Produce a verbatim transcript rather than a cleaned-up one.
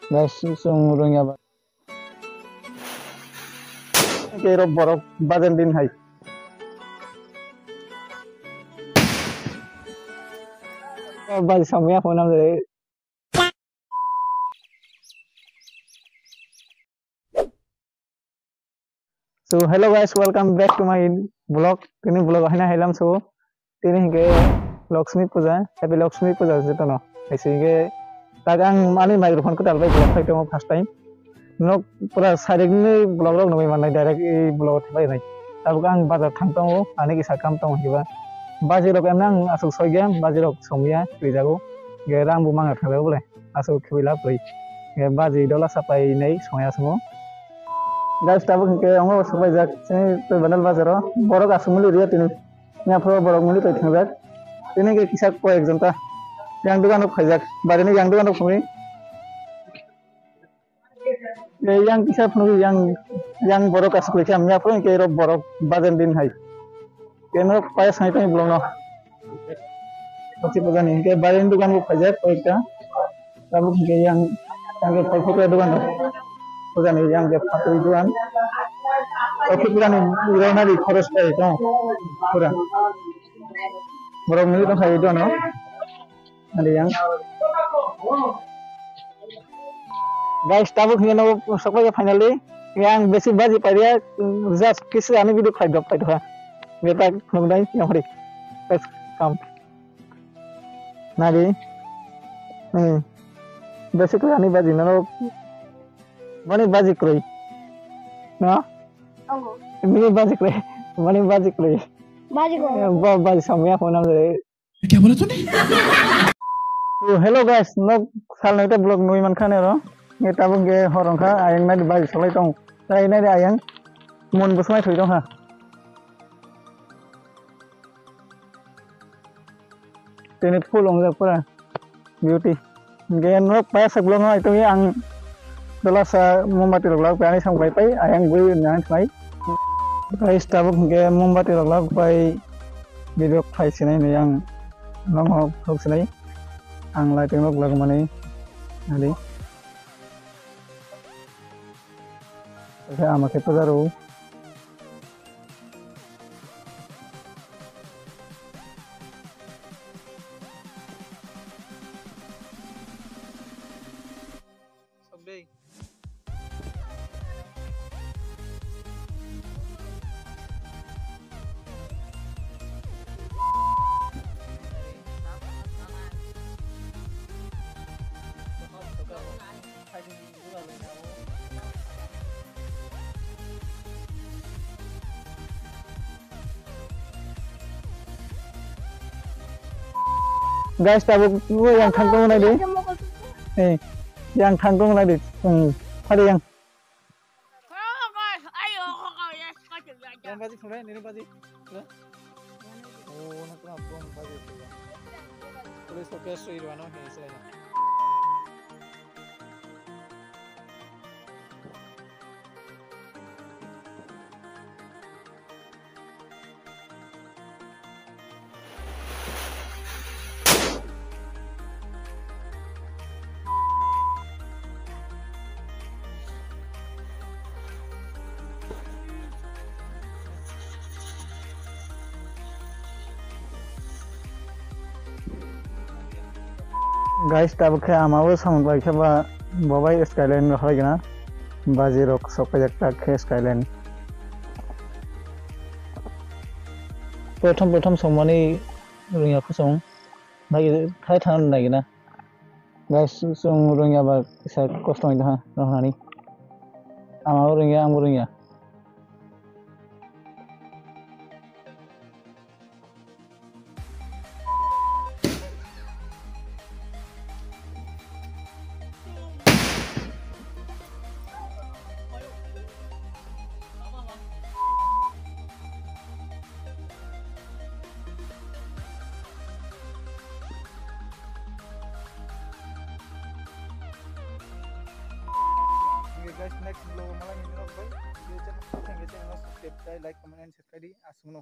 Guys, chwng rwngya ba. Khe rok borok bajar din hai. Bai samya phone am re. So hello guys, welcome back to my vlog. Tini vlog haina hailam so. Tini hingke Lakshmi Puja, Happy Lakshmi Puja jotono. Haisi hingke tak ang ani microphone kwtal bai vlog khai tongo first time. Nok pura sarik ni vlog rok nugui mannai, direct i vlog thapai nai. Tabuk ang bazar thang tongo, ani kisa kam tongo hiba. Baji rok emna ang asuk soiya, baji rok somya twi jago. Ge rang bo manga thang jago bole. Asuk khibui lab rwi. Ge baji dola sapai nei songya songo. Guys, tabuk hingke ongo sopaijak chini Toibanal bazaro. Borok asuk muli riya tini. Yaphro borok muli pai thangjak. Tini hingke kisa koi ek jonta. Yang dogan rok phaijak. Barini yang dogan rok phungwi. Yang kisa phunwi yang, yang borok asuk rikha. Yaphro hingke rok borok bajar din hai. Keno paya sangai tong bolong no. Poti pojani hingke baring dogan bo phaijak koikta. Tabuk hingke yang, yang ke phol phokra dogan rok. Pojani yang ke phatwi dogan. Poti pojani ironari khoros pai tong. Pura. Borok mili tong khai dogan no. Ari yang. Guys, tabuk hingke no sokpai finally. Yang besi baji pariya, just kisi ani video khai dok khai dok ha. Beta nung dai yang hari. Guys, kam. Nari. Hmm. Besi koi ani baji no. Mani baji kroi. No? Ongo. Mini baji kroi. Mani baji kroi. Baji ko. Ba baji samya phone am re. Kya bola tune? To hello guys, nok sal naita vlog nui man khane ro. Nge tabuk ge horong kha, ayang nai bai solai tong. Nai nai ayang. Mon busmai thoi tong ha. Tini full ongjak pura. Beauty. Hingke nok paya sak bolong ai tongwi ang dola sa mombati rok lak ani sang pai pai ayang bui nang thai. Guys, tabuk hingke mombati rok lak pai video khai sinai ni ang nongo thok sinai. Ang lighting rok lak mani ali. Oke, ama khe puja rw. Guys, tabuk yang thang tong nai di. Eh, yang thang tong nai di. Hmm, hari yang. Yang baji khulai, nini baji. Oh, na kuna pun baji khulai. Police ko case roi rwano he silai na. Guys, tabuk khe ama o samung bai khe ba bo bai Skyline rok hai gana. Baji rok sok pajak tak khe Skyline. Prothom prothom songmani rwngya khosong. Bai khai thang nai gana. Guys, chwng rwngya ba kisa kosto wngwi tongkha rohornani. Amabo rwngya, angbo rwngya. Guys, next vlog malai ni vlog bai. Video channel, channel subscribe khai, like, comment and share khai di. Aswkno.